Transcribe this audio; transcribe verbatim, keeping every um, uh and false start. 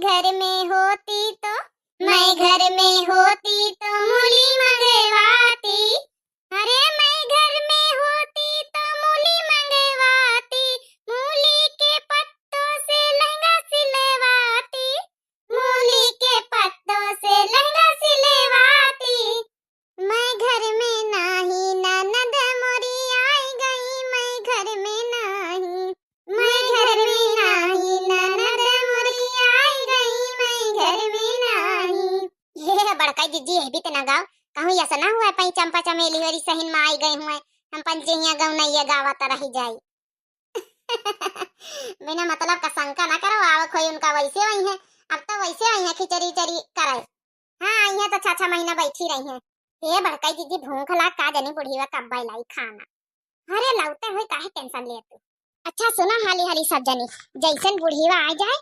घर में होती तो, मैं घर में होती तो मूली मंगवाती। अरे मैं घर में होती तो मूली मंगवाती, मूली के पत्तों से लहंगा सिलवाती, मूली के पत्तों से लहंगा सिलवाती। मैं घर में नाही, ननद मोरी आई गई, मैं घर में नाही, मैं घर में नाही, ननद मोरी आई गई, मैं घर में नाही। ये बड़काई दीदी, ये भी तना गाओ, कहूँ ऐसा ना हुआ पई चंपा चमेली होरी सहिन में आई गई हुए, हम पंजे हिया गौनैया गावत रह जाई। बिना मतलब का शंका ना करो, आवक होई उनका वैसे वही है, अब तो वैसे वही है खिचड़ी उचड़ी करे। हाँ, आई है तो छह छह महीना बैठी रही है। हे बड़काई दीदी, भूख लाग का जनी बुढ़ीवा कब लाई खाना। अरे लौटे हुई काहे टेंशन ले तू। अच्छा सुना हाली हाली सब जनी, जैसन बुढ़ीवा आ जाए